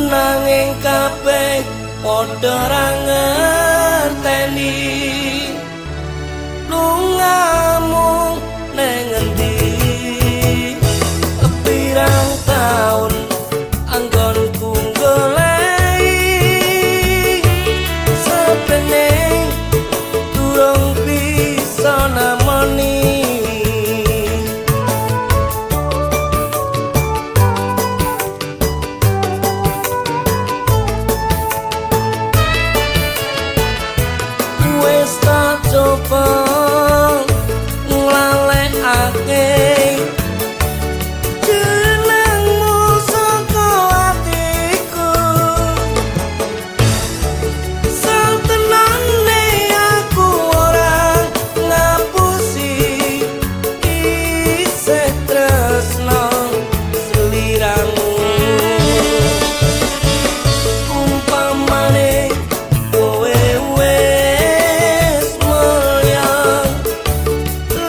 Nanging kabeh padha ra ngerteni lungamu neng endi. Pirang taun anggonku goleki, sepene durung bisa namoni. Wis tak coba nglalekake jenengmu saka atiku, satenane aku ora ngapusi, isih tresno sliramu. Umpamane kowe wis mulya,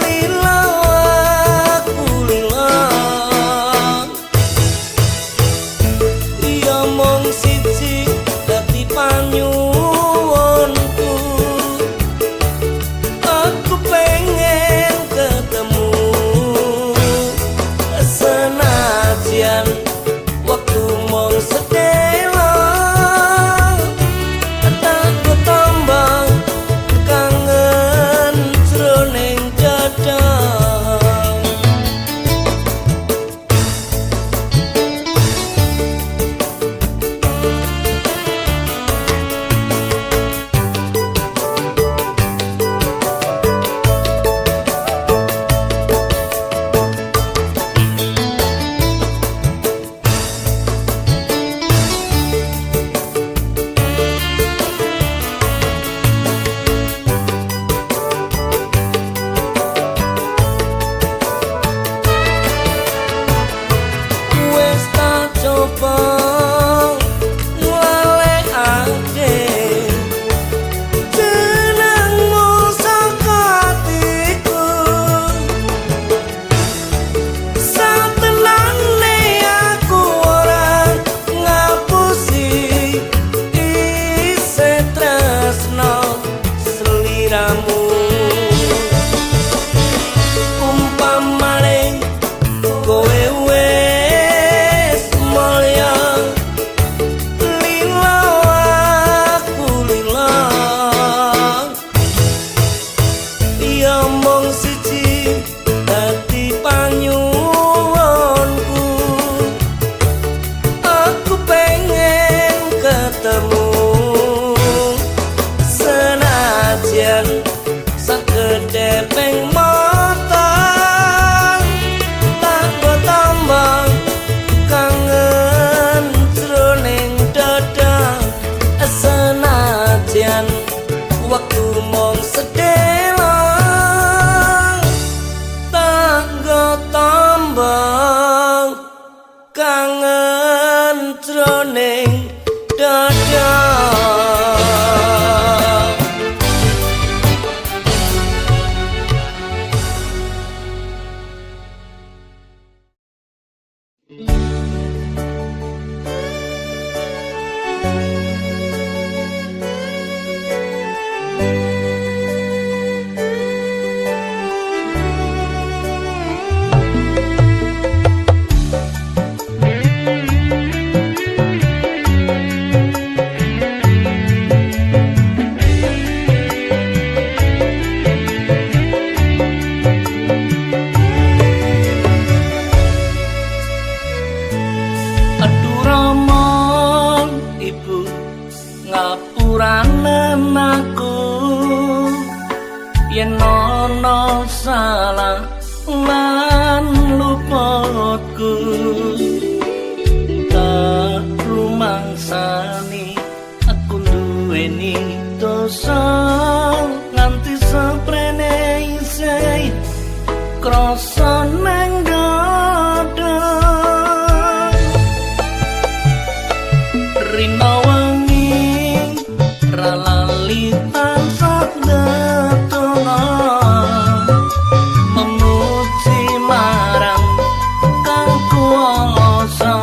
lila aku lila. Ya mung siji dadi panyuwunku, aku pengen ketemu, senajan waktu mung sedelo. Tak tambah kangen jroning dada. Wis tak coba nglalekake jenengmu saka atiku, satenane aku ora ngapusi, isih tresno sliramu. Umpamane kowe wis mulya, lila aku lila. Ya mung siji dadi panyuwunku, aku pengen ketemu, senajan sakedheping mata. Tak tambah kangen jroning dada, senajan waktu mung sedelo. Tak tambah kangen jroning dada. Aduh Rama, Ibu, ngapuranen aku yen ana salah lan luputku. Tak rumangsani aku duweni dosa, nganti seprene isih krasa nang dada. Rina wengi ra lali tansah ndedonga, memuji marang Kang Kuwasa.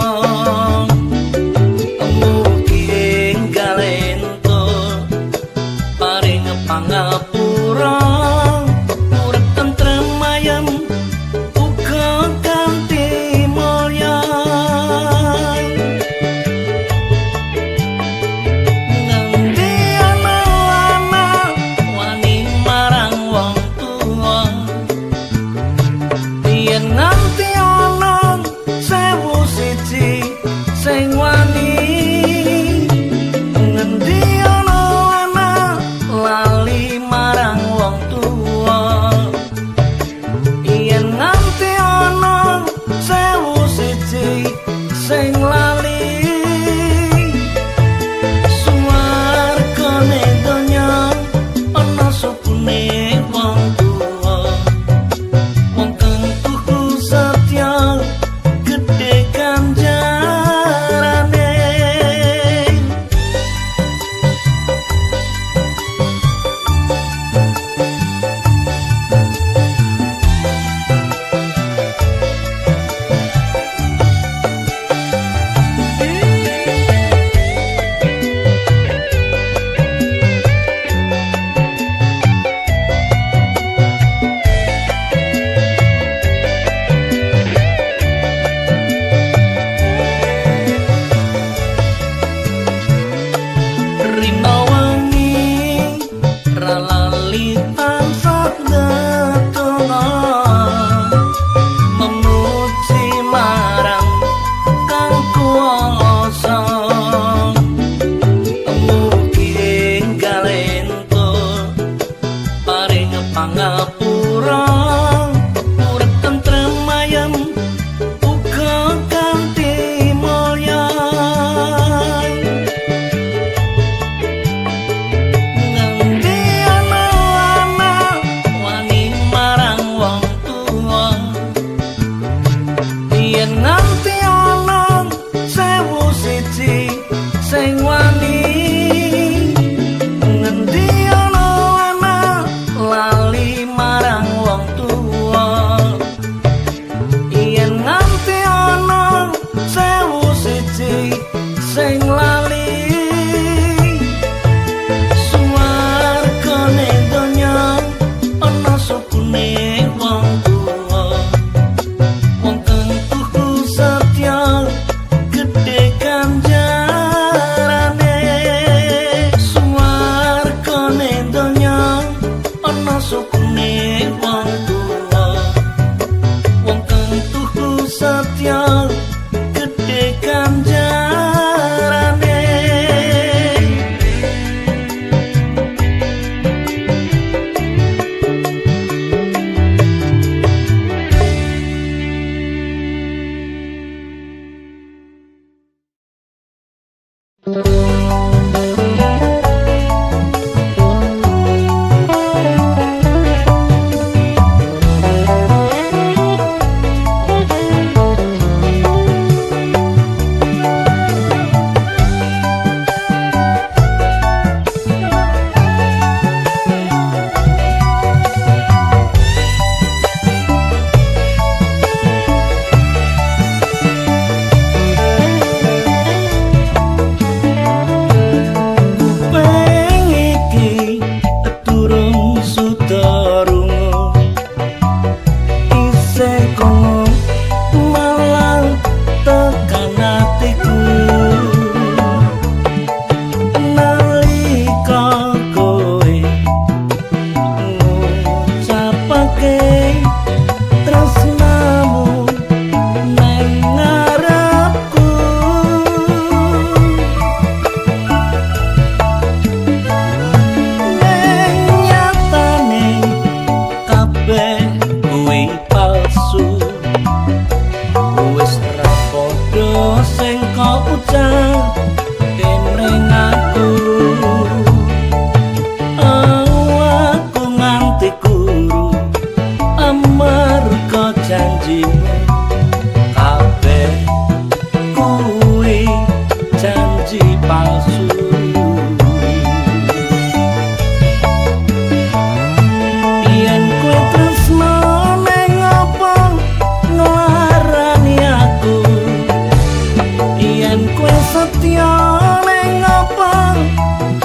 Gedhe ganjarane. Kuping iki durung suda rungu, isih krungu malah tekan atiku. Nalika kowe ngucapake tresnamu neng ngarepku, neng nyatane kabeh kuwi palsu. Wis ra padha sing kok ucapke mring aku. Aku nganti kuru amarga janjimu, kabeh kuwi janji palsu. Yen kowe tresno neng apa nglarani aku? Yen kowe setya neng apa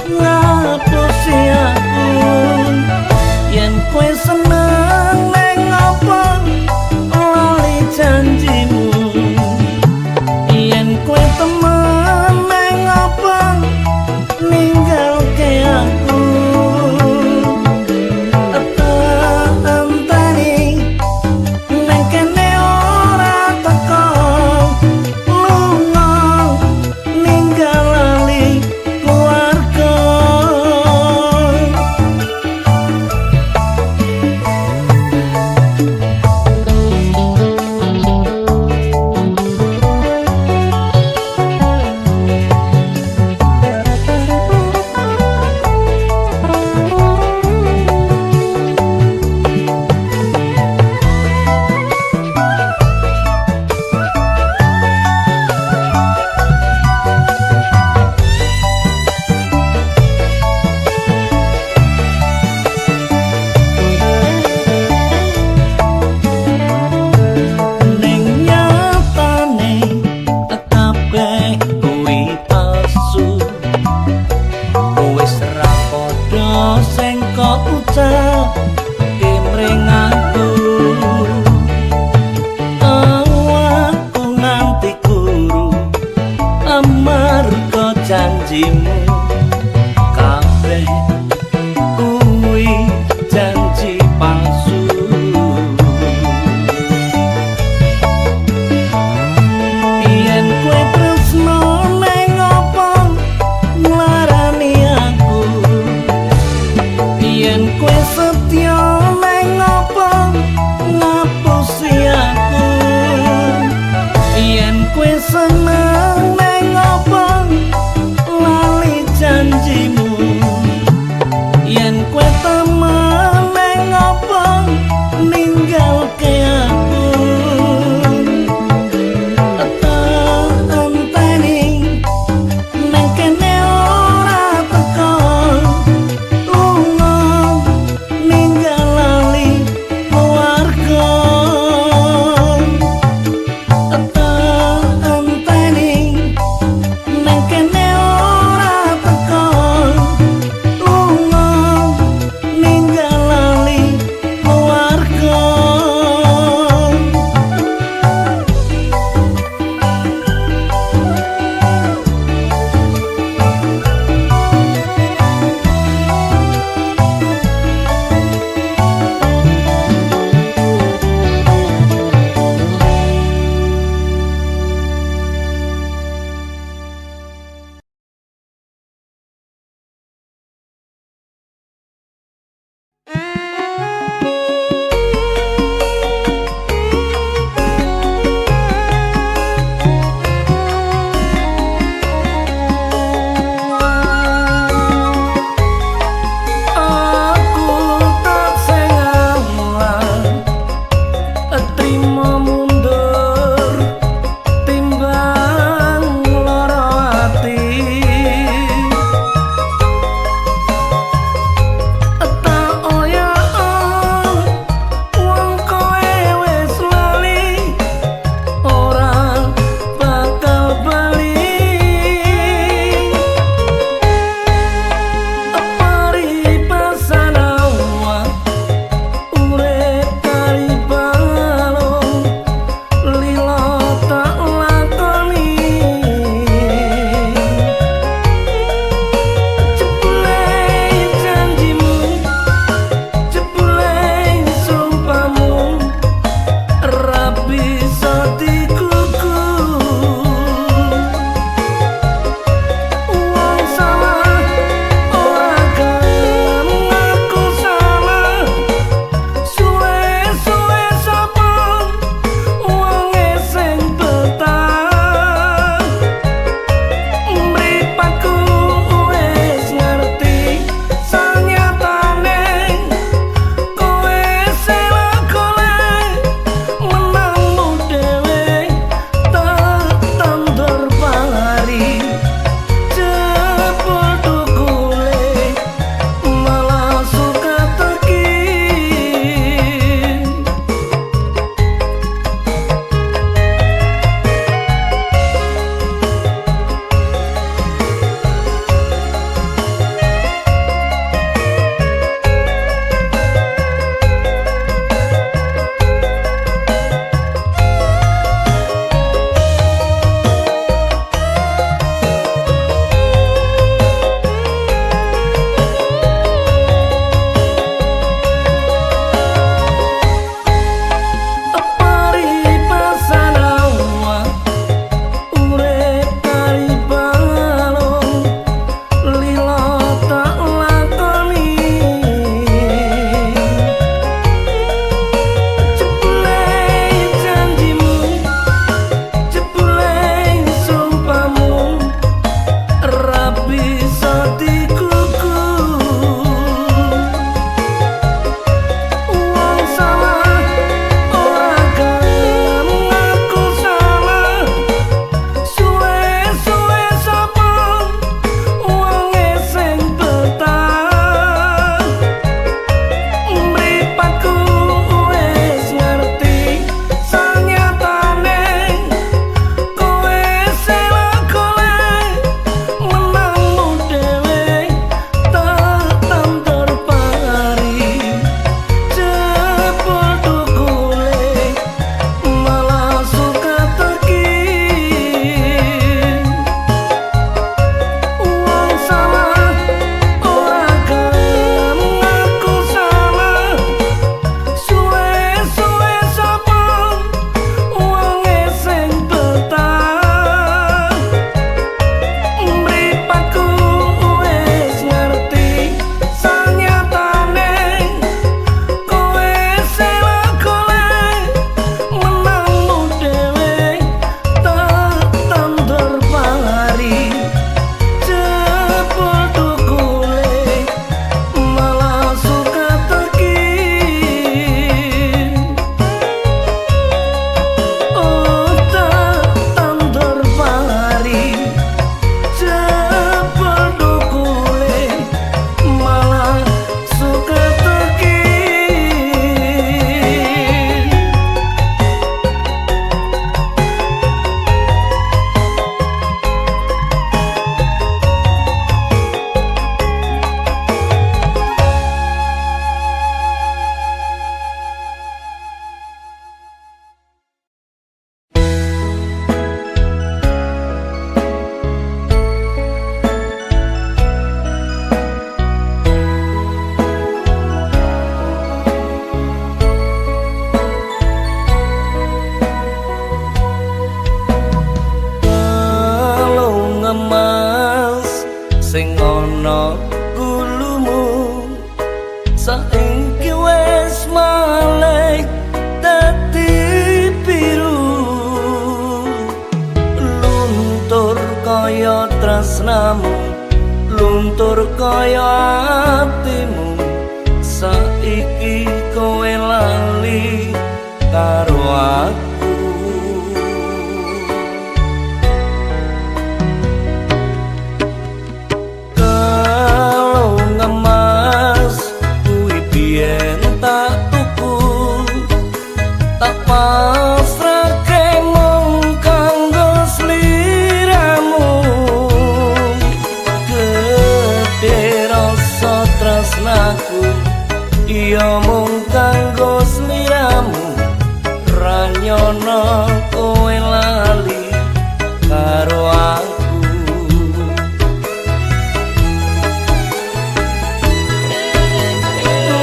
ngapusi aku? Yen kowe seneng neng apa lali janjimu? Yen kowe temen neng apa ninggalke aku? Tak enteni neng kene ora teko, lunga ninggal lali keluarga. Ning nyatane kabeh kuwi palsu. Wis ra padha sing kok ucapke mring aku. Aku nganti kuru amarga janjimu, kabeh kuwi janji palsu. Yen kowe tresno neng apa nglarani aku? Yen kowe setya neng apa ngapusi aku? Yen kowe seneng neng apa lali janjimu? Yen kowe temen neng apa ninggalke aku? Tak enteni neng kene ora teko, lunga ninggal lali keluarga. Tak enteni kaya tresnamu, luntur kaya atimu. Saiki kowe lali karo aku. Kalung emas kuwi biyen tak tuku, tak pasrahke mung kanggo sliramu. Gedhe rasa tresnaku iya mung kanggo sliramu, ra nyono kowe lali karo aku.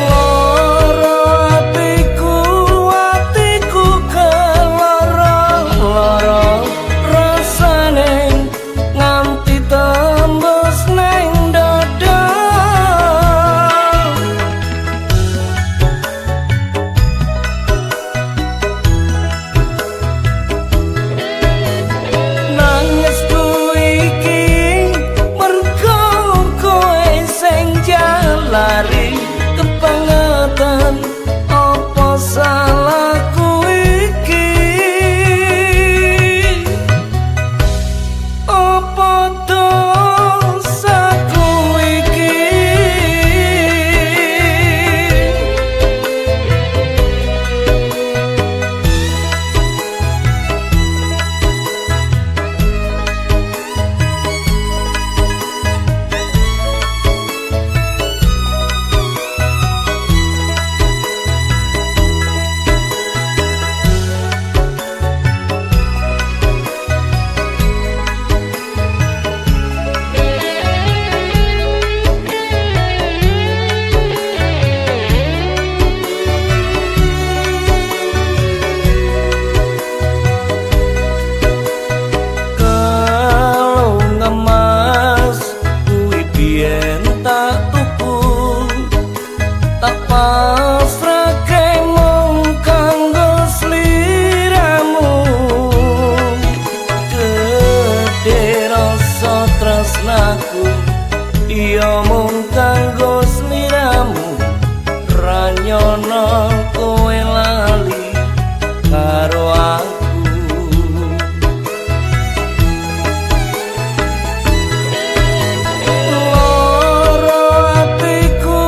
Loro atiku, atiku keloro-loro, rasane nganti tembus neng dada. Nangisku iki mergo kowe sing jalari kebangetan, apa salahku iki? Apa dosaku iki? Kalung emas kuwi biyen tak tuku, tak pasrahke mung kanggo sliramu. Gedhe rasa tresnaku iya mung kanggo sliramu, ra nyono kowe lali karo aku. Loro atiku,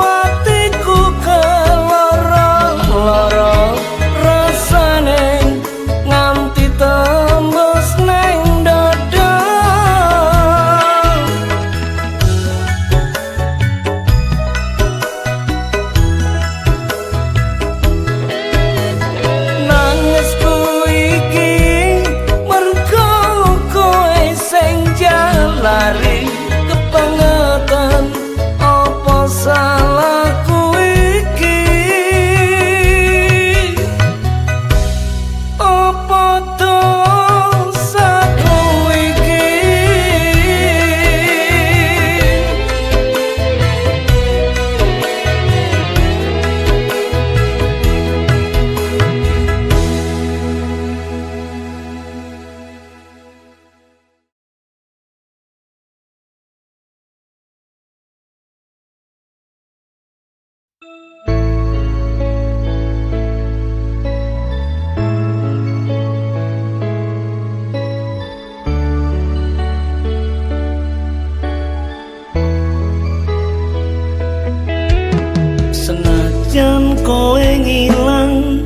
atiku keloro-loro, rasane nganti tembus neng dada. Nangisku iki mergo kowe sing jalari kebangetan, apa salahku iki? Apa dosaku iki? Senajan kowe ngilang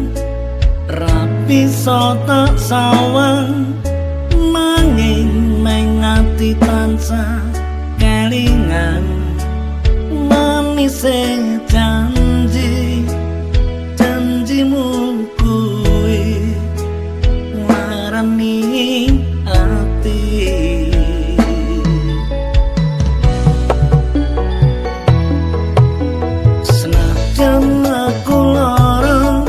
ra bisa tak sawang, nanging meng ati tansah kelingan manise janji janjimu kuwi warani ati. Senajan aku lara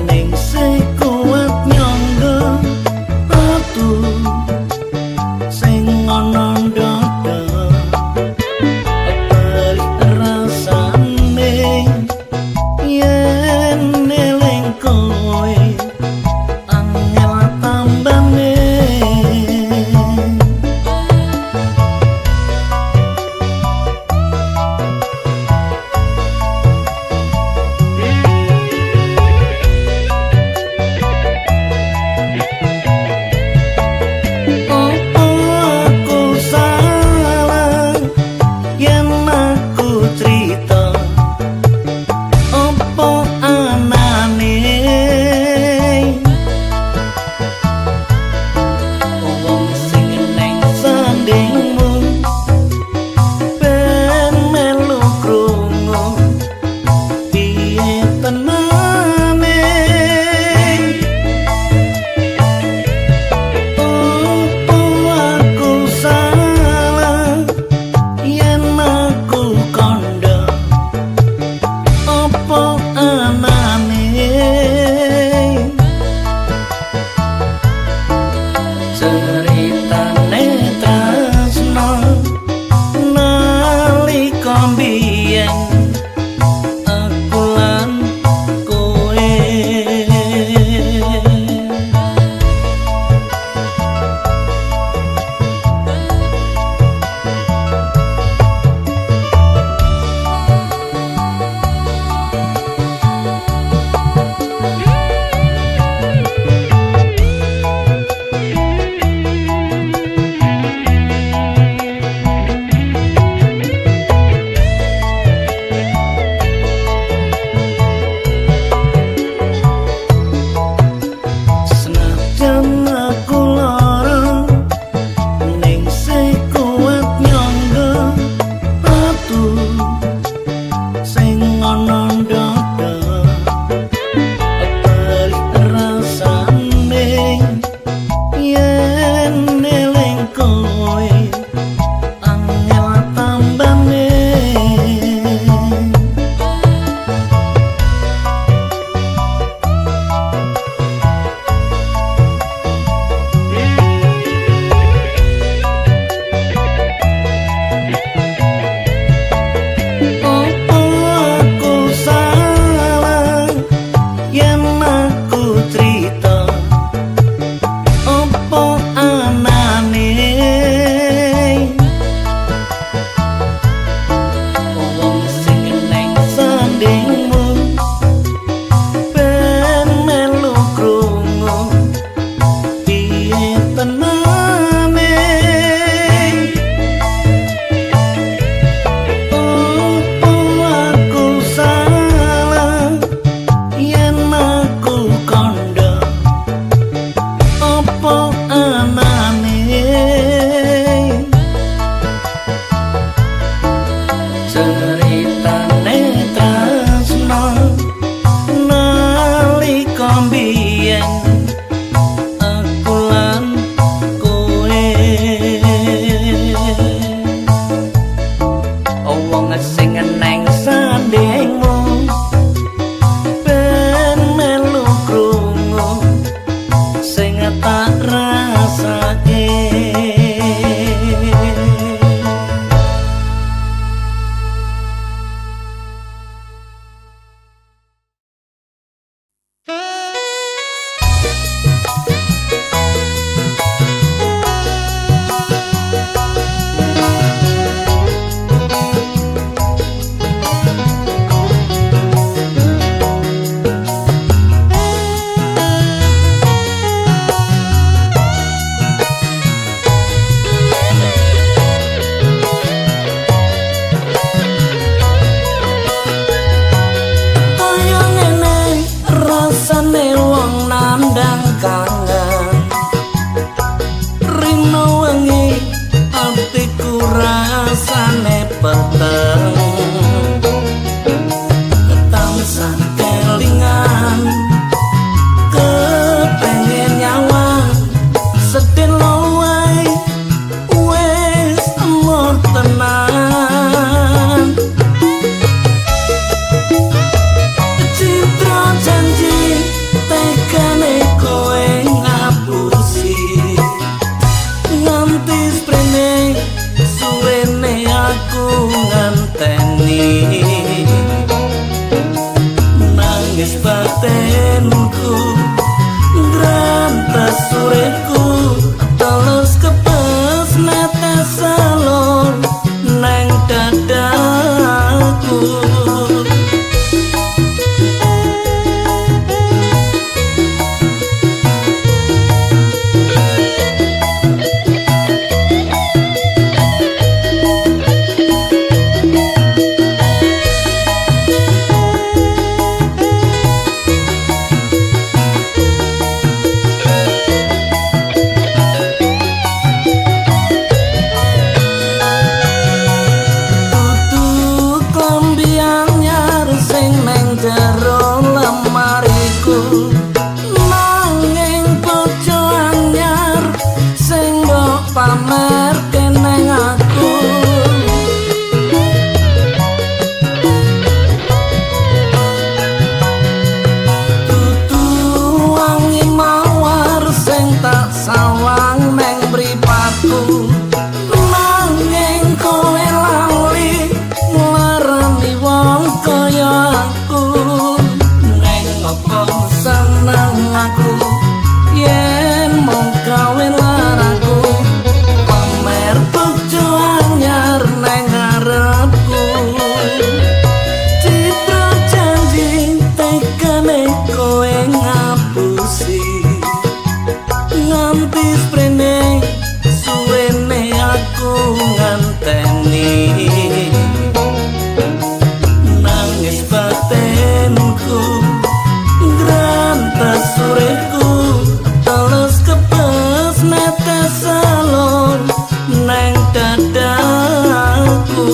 ning sing kuat nyangga atu sing ana ndada perih rasane. Ceritane tresno nalika mbiyen aku lan kowe. Wis prene suwene aku nganteni. Nangis batinku grantes uripku, teles kebes netes alon neng dadaku.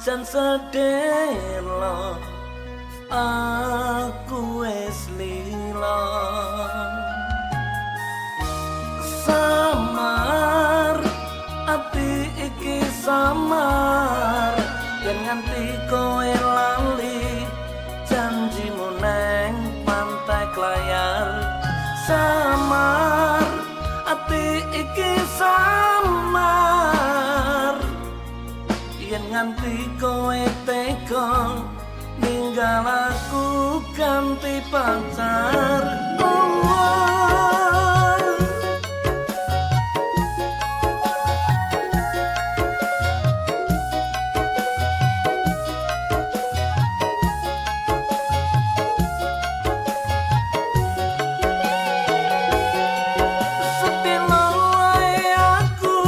Senajan sedelo aku wis lila. Samar ati iki samar, yen nganti kowe lali janjimu neng pantai Klayar. Samar ati iki samar, yen nganti kowe tega ninggal aku ganti pacar. Oh, oh. Setelo wae aku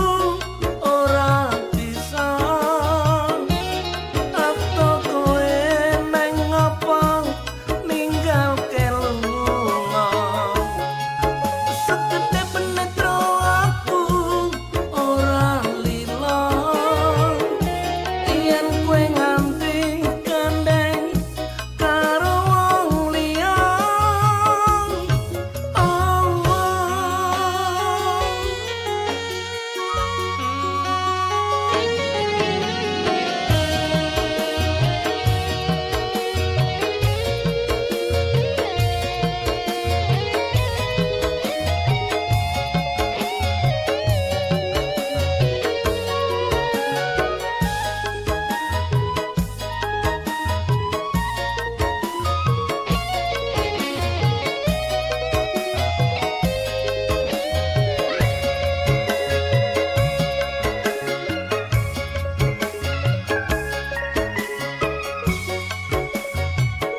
ora bisa, ato kowe neng apa ninggalke lunga. Segede penetro aku ora lila, yen kowe nganti gandeng karo wong liya. Oh, oh.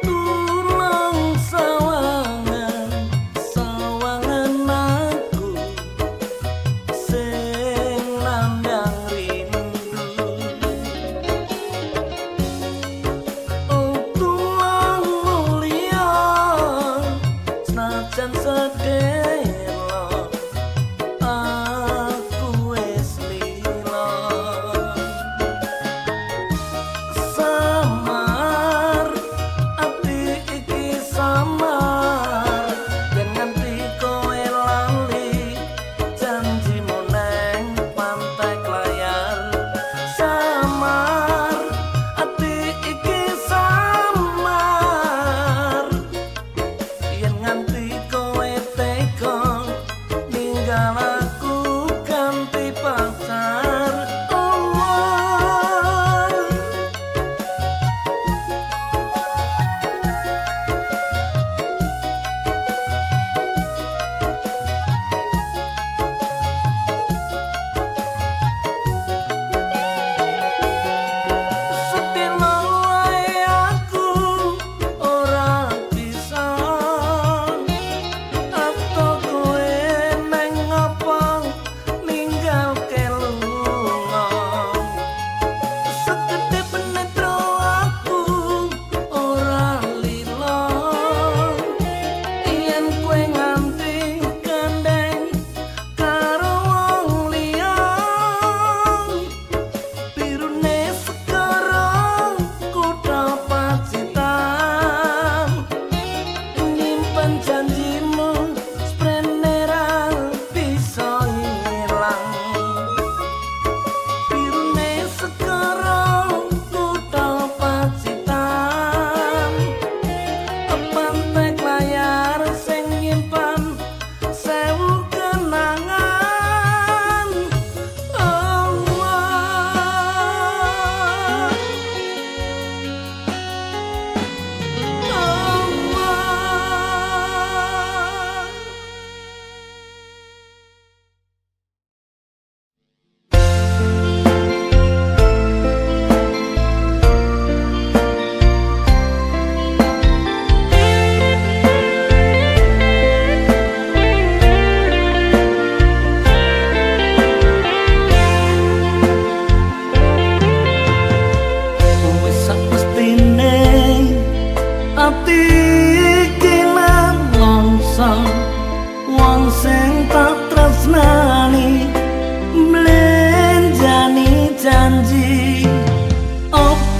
Tulung sawangan, sawangan aku sing nandang rindu. Oh tulung mulia, senajan sedelo aku wis lila. Samar ati iki samar, yen nganti kowe lali janjimu neng pantai Klayar. Samar ati iki samar, yen nganti kowe tega ninggal aku ganti pacar. Oh, oh. Setelo wae aku ora bisa, ato kowe neng apa ninggalke lunga. Segede penetro aku ora lila, yen kowe nganti gandeng karo wong liya. Birune segara kutha Pacitan, nyimpen janjimu sprene ra bisa ilang. Birune segara kutha Pacitan, pantai Klayar sing nyimpen sewu kenangan. Oh, oh. Oh, oh. Wis sak mestine ati iki nelongso, wong sing tak tresnani mlenjani janji. Opo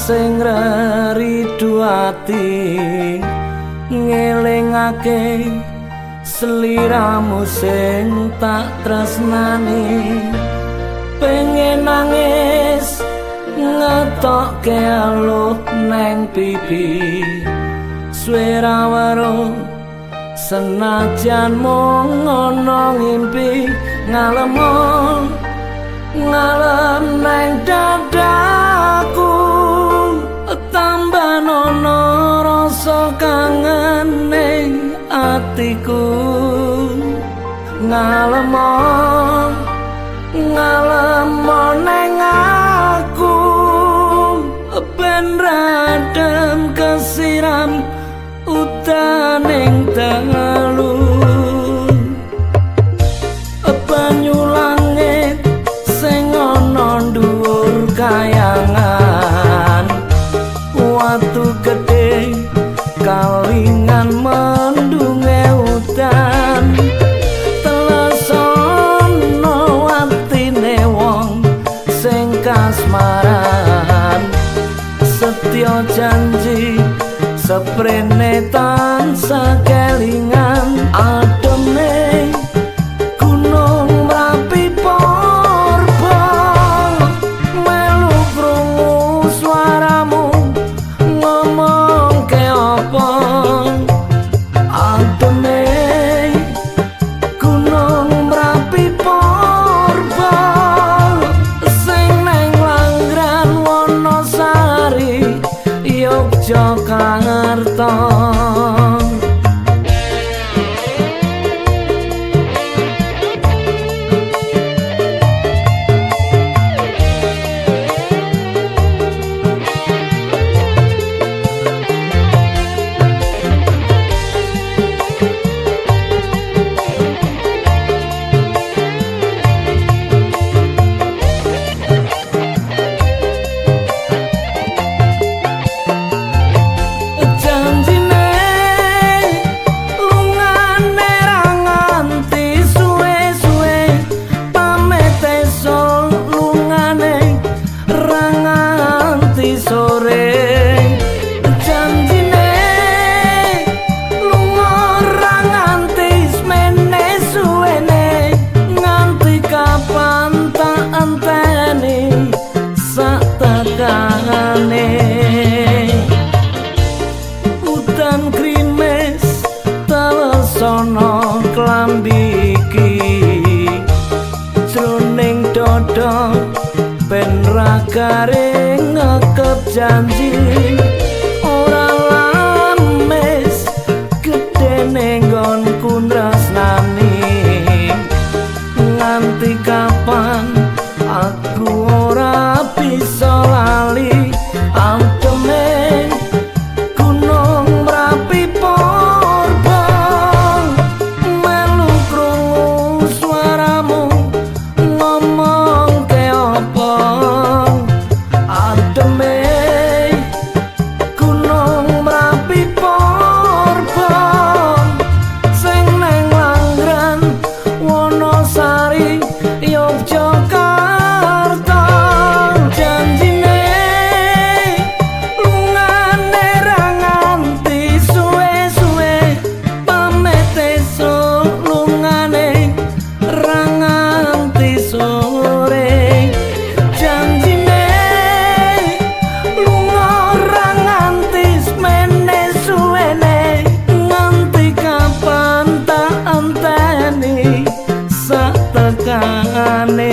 sing reridu ati ngelingake sliramu sing tak tresnani. Pengen nangis ngetokke aluh neng pipi, suwe ra weruh senajan mung ana ngimpi. Ngalemo ngalem neng dadaku, tambah nono rasa kangen ning atiku. Ngalemo ngalemo neng aku, ben radem kesiram utaning dalu. Banyu langit sing ana dhuwur kayangan, watu gedhe kalingan mendunge udan. Telesono atine wong sing kasmaran, setya janji seprene tansah kelingan. Ademe gunung Merapi purba, melu krungu suaramu ngomong ke apa. Ademe gunung Merapi purba, sing neng Langran Wonosari Yogyakarta. Janjine lungane ra nganti suwe-suwe, pamit esuk lungane ra nganti sore. Janjine lunga ra nganti semene suwene, nganti kapan tak enteni sak tekane. Udan grimis telesono klambi iki, jroning dada ben ra garing ngekep janji. Ora lames gedene nggonku tresnani, nganti kapan aku ora bisa lali. Ademe gunung Merapi purba, melu krungu suaramu ngomong ke apa. Ademe gunung Merapi purba, sing neng Langran Wonosari Yogyakarta. Janjine lungane ra nganti suwe-suwe, pamit esuk lungane ra nganti sore. Janjine lunga ra nganti semene suwene, nganti kapan tak enteni sak tekane.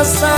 Rasa.